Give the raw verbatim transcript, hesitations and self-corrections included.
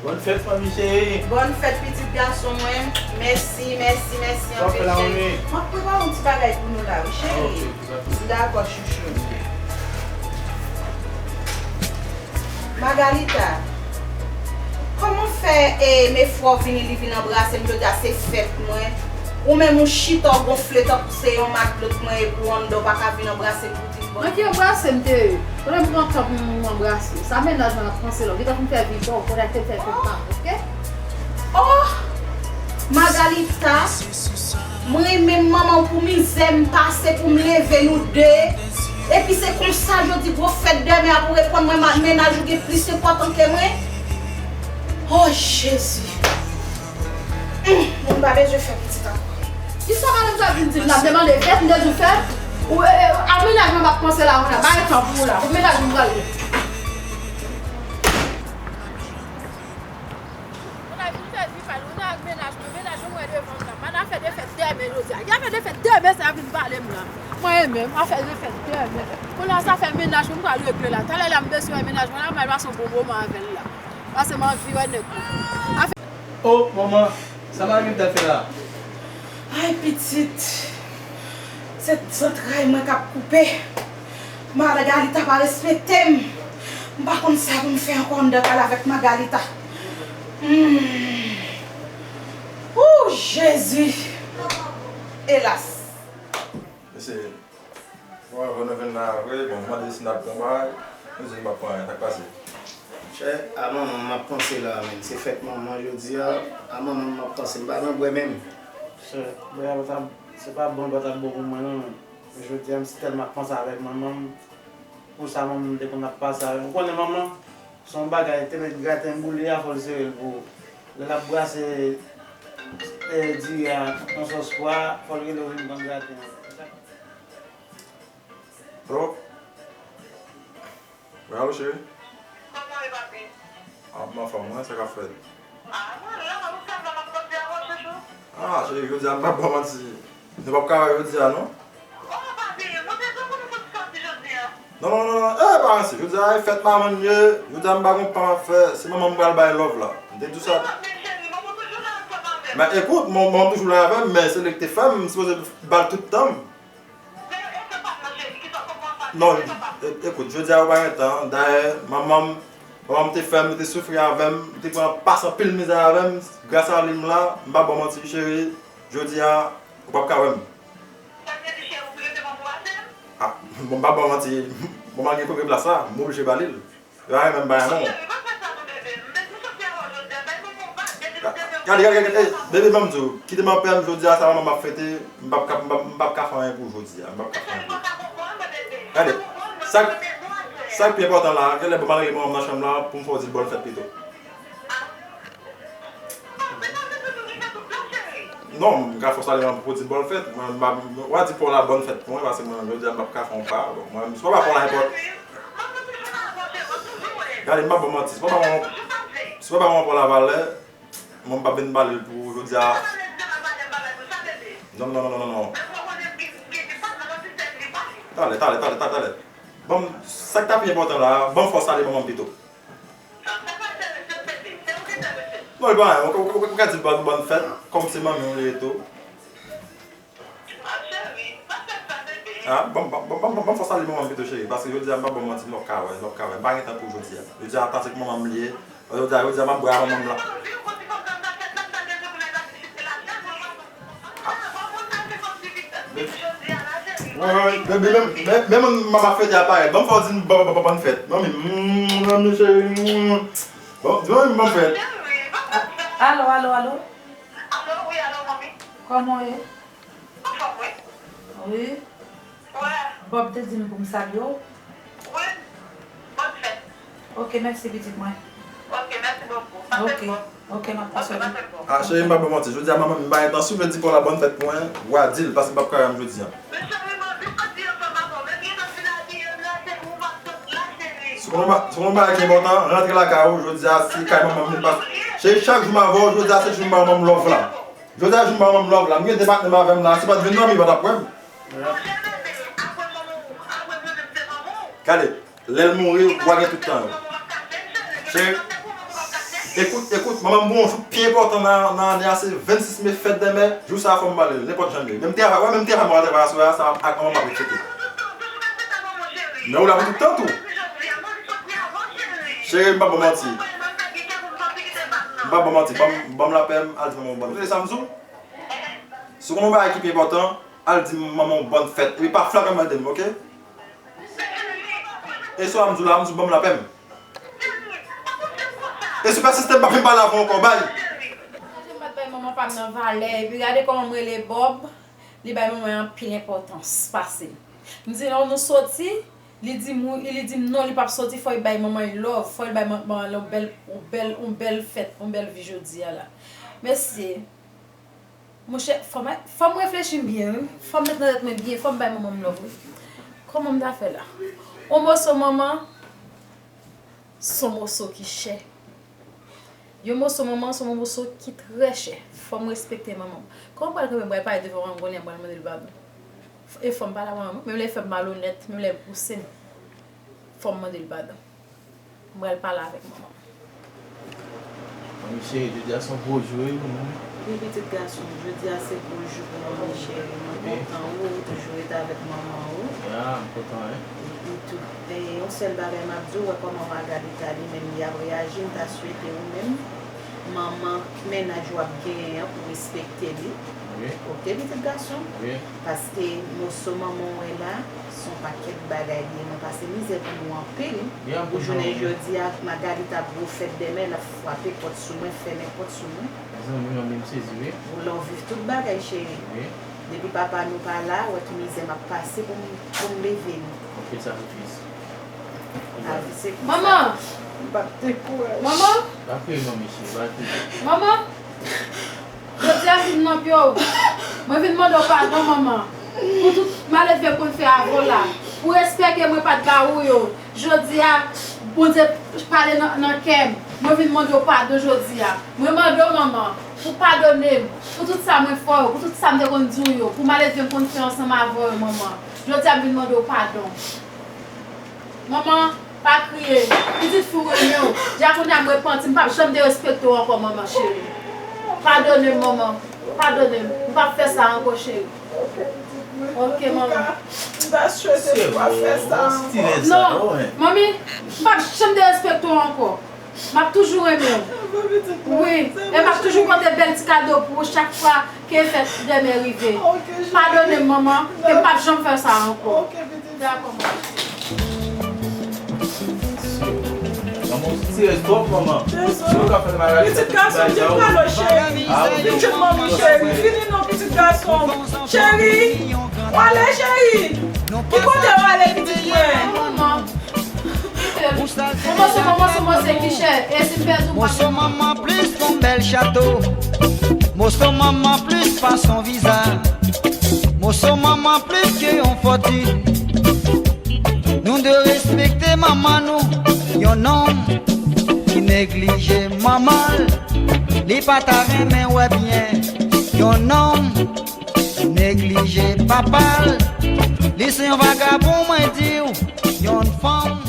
Bòn fèt, fanmi cheri. Bòn fèt, pitit gason mwen. Mèsi, mèsi, mèsi anpil, cheri. M ap prepare yon ti bagay pou nou la, wi, cheri. Dakò, chouchou. Magalita, kòman fè, e, men frè w vini, li vin anbrase m, jodi a se fèt mwen. Ou menm ou chita w gonfle tankou se yon matlot mwen epi w anndan w pa ka vin anbrase m pou di bòn. Mwen ki anbrase m te ye. Kote m pran tan pou m anbrase w? Sa mennaj mwen ap panse la. Ou gentan fin fè vi pa w, kote te fè fè pa, oke? Oh! Magalita, mwen renmen manman w pou mizè m pase pou m leve nou de. Epi se konsa jodi gwo fèt dèmen ap ou reponn mwen mennaj ou gen plis enpòtan ke mwen. Oh Jezi. Hum, moun pa bezwen fè pitit ankò. Kisa madanm sa vin di m la? M te mande fèt, m te di w fèt. Ou, e, e, a mennaj mwen m ap panse la, mwen la. Bay tan pou ou la. Pou mennaj mwen pral gen. Moun la vin fè vi pa l, moun la ak mennaj mwen, mennaj mwen mwen devan m la. Mwen afè de fèt dèmen jodi a. Ki afè de fèt dèmen sa vin pale m la? Mwen menm, afè de fèt dèmen. Kounye a sa fè mennaj mwen m pral regle la. Talè la m bezwen wè mennaj mwen la, m al pase yon bon moman avè l la. Pase m anvi wè nèg mwen. Oh, manman, sa madanm ta fè la? Ay, pitit, se zantray mwen k ap koupe. Magalita pa respekte m. M pa konn sa pou m fè ankò anndan kay la avèk Magalita. Hmm. Ooh, Jezi! Elas! Mesye, bon, bon, nou vin la vre. Bon, m mande si n ap pran bagay. Nou di n p ap pran anyen. Sa k pase? Chè, a manman m m ap panse la, menm. Se fèt manman jodi a. A manman m m ap panse. M pa nan bwè menm. Chè, bwè a pa t ap, se pa bon, pa t ap bon pou mwen, non, menm. Jodi a, m si tèlman ap panse avèk manman m. Pou sa, manman m te konn ap pase avè m. Ou konnen manman, se yon bagay, te met graten boule a, fò l sere l pou ou. Lè l ap brase, e, diri a, yon sòs pwa, fò l rele w vin pran graten an. Alo? Wi, alo, cheri? Kòman w ye, papi? Ah, m anfòm, wi, sa k ap fèt? Ah, mwen la, ou sèl la m ap panse a ou, chouchou. Ah, cheri, jodi a m p ap ba w manti. Nou p ap ka wè jodi a, non? Oh, papi, mwen te tou konnen sot sòti jodi a. Non, non, non, non, eh, pa ranse. Jodi a, e fèt manman m ye. Jodi a, m pa gon pa m ap fè. Se manman m pral bay love la. M te di w sa. Wi, papi, cheri, manman toujou la ansanm avè m. Men ekout, manman m toujou la avè m, men se li ki te fè m. M sipoze ba l tout tan m. Non, e-, ekout, jodi a ou pa gen tan. Dayè, manman m, manman m te fè m, li te soufri avè m, li te pran pase anpil mizè avè m. Gras a li m la, m pa ba w manti, cheri. Jodi a, ou p ap ka wè m. Ah, bon, m pa ba w manti. Bon, malgre l pran plas la, m oblije ba li l. Yo pa renmen m bay non. Cheri, pa fè sa non, bebe. M, m soti avè w jodi a. Bay manman w bak, depi m te... Gade, gade, gade, gade. Ey, bebe, ban m di w, kite m anpè, m jodi a, sa manman m ap fete, m p ap ka, m p ap, m p ap ka fè anyen pou jodi a. M p ap ka fè anyen pou... Gade, sa, sa k pi enpòtan la, genlè bon, m al rele manman m nan chanm la, pou m fè w di l bòn fèt pito. Non, m ka fè w salye manman pou w di l bòn fèt. Mwen, m pa, w a di pa w la bòn fèt pou mwen, paske mwen, jodi a, m p ap ka fè yon pa. Bon, mwen, se pa pa w la enpòtan. Gade, m p ap ba w manti. Se pa pa mwen, se pa pa mwen pran la valè. Mwen, m p ap vin pale l pou w jodi a. Non, non, non, non, non, non. Talè, talè, talè, talè, talè. Bon, sa k ta pi enpòtan la, ban m fè w salye manman m pito. Non, li pa anyen. Ou, ou, ou, ou ka di l bòn, bòn fèt, kòm se manmi w li ye tou. Ah, ban, ban, ban, ban, ban fè w salye manman m pito, cheri, paske jodi a, m p ap ba w manti, m p ap ka wè, m p ap ka wè. M pa gen tan pou jodi a. Jodi a, ata se k manman m li ye. Jodi a, jodi a, m ap bwè a manman m la. Wi, wi, wi, men, men, men, men, men, m ap fete a parèy. Ban m fè w di m bòn, bòn, bòn, bòn fèt. Manmi, mm, manmi cheri, mm. Bon, di manmi m bòn fèt. Alo, alo, alo? Alo, wi, alo, manmi. Kòman w ye? Anfòm, wi. Wi. Wi. Bob te di m pou m salye w. Wi. Bòn fèt. Ok, mèsi, pitit mwen. Ok, mèsi bokou. Pase l bon. Ok, m ap pase l. Ah, cheri, m pa ba w manti. Jodi a, manman m pa gen tan. Si w vle di pa w la bòn fèt pou mwen, w a di l, paske m p ap ka wè m jodi a. Men cheri, m anvi soti ansanm avè w. Men m gentan fin abiye m la, cheri, ou p ap sot la, cheri. Si w konn yon ba-, si w konn yon bagay ki enpòtan, rantre lakay ou. Jodi a, se kay manman m vin pase. Cheri, chak jou m avè w, jodi a, se jou manman m love la. Jodi a, jou manman m love la. M gen de patnè m avè m la. Si w pa t vin dòmi, ou pa t ap wè m. Gade, lè l mouri, w a gen tout tan yo. Cheri, Ekout, ekout, manman m gen yon jou ki pi enpòtan nan, nan ane a, se vennsis me, fèt dè mè. Jou sa a fò m pale l, nenpòt jan l ye. Menm travay, wè, menm travay mwen pral travay aswè a, se ak manman m m ap fete. Men ou la pou tout tan tou. Cheri, m p ap ba w manti. M p ap ba w manti. Ban m, ban m lapè m, al di manman w bòn. Ou tande sa m di w? Si w gen yon bagay ki pi enpòtan, al di manman w bòn fèt. Epi pa flanke mande m, oke? E sa m di w la, m di w ban m lapè m. E si w pèsiste, m p ap vin pale avè w ankò, bay. Gade m pa t bay manman pa m nan valè, epi gade kòman m rele Bob, li bay manman anpil enpòtans pase m. M di non, nou soti, li di m wi, li di m non, li p ap soti, fò li bay manman l love, fò li bay manman l yon bèl, yon bèl, yon bèl fèt, yon bèl vi jodi a la. Mesye, monchè, fò m, fò m reflechi byen, wi. Fò m met nan tèt mwen byen, fò m bay manman m love, wi. Kòman m ta fè la? On moso manman, se on moso ki chè. Yon moso manman, se on moso ki trè chè. Fò m respekte manman m. Kòman m pral kanpe, m pral pale devan manman m, kounye a m pral mande l padon? E fò m pale ak manman m, menm lè l fè m malonèt, menm lè l pouse m, fò m mande l padon. M pral pale avèk manman m. Manmi cheri, jodi a se yon gwo jou wi pou nou. Wi, pitit gason m, jodi a se gwo jou pou nou, wi, cheri. Mwen kontan wi, ou toujou rete avèk manman ou. Ya, m kontan, wi. Epi tou, e, yon sèl bagay m ap di w, wè kòman Magalita li menm li ap reyaji, m ta swete ou menm, manman mennaj w ap genyen an, pou respekte li. Wi. Oke, pitit gason? Wi. Paske moso manman w wè la, se yon pakèt bagay li ye. Mwen pase mizè pou nou anpil. Pou jounen jodi a, Magalita ap gwo fèt dèmen, l ap frape pòt sou mwen, fèmen pòt sou mwen. Mezanmi, manmi m sezi wi. Pou lè w viv tout bagay, cheri. Wi. Depi papa nou pa la, wè ki mizè m ap pase pou m, pou m leve nou. Anpil sakrifis. Lavi se konsa. Manman! M p ap dekouraje. Manman! Pa kriye, manmi cheri, pa kriye. Manman! Jodi a m vin nan pye w. Mwen vin mande w padon, manman, pou tout malelve m konn fè avè w la. Pou respè ke mwen pa t ba ou yo. Jodi a, Bondye pale nan, nan kè m. Mwen vin mande w padon jodi a. Mwen mande w, manman, pou padone m, pou tout sa mwen fè w, pou tout sa m te konn di w yo, pou malelve m konn fè ansanm avè w yo, manman. Jodi a, m vin mande w padon. Manman, pa kriye. Pitit fi w renmen w. Dja kounye a m repanti, m p ap janm derespekte w ankò, manman cheri. Padone m, manman. Padone m. M p ap fè sa ankò, cheri. Ok, manman. M ta swete m pa fè sa ankò. Non, manmi, m p ap janm derespekte w ankò. M ap toujou renmen w. Wi, e m ap toujou pote bèl ti kado pou ou chak fwa ke fèt dèmen rive. Padone m, manman, ke m p ap janm fè sa ankò. Dakò, manman. Manman, ou sitirèz twòp, manman. Dezole. Pitit gason m, vin pale, cheri. Vin jwenn manmi, cheri. Vini non, pitit gason m. Cheri, w ale, cheri. Ki kote w ale, pitit mwen? Manman. Manman, se manman, se manman, se ki chè. E si m pèdi w, pa... Moso manman plis yon bèl chato. Moso manman plis pase yon viza. Moso manman plis ke yon fòtin. Nou dwe respekte manman nou. Yon nonm ki neglije manman l, li pa ta renmen wè byen. Yon nonm ki neglije papa l, li se yon vagabon, mwen di w. Yon fanm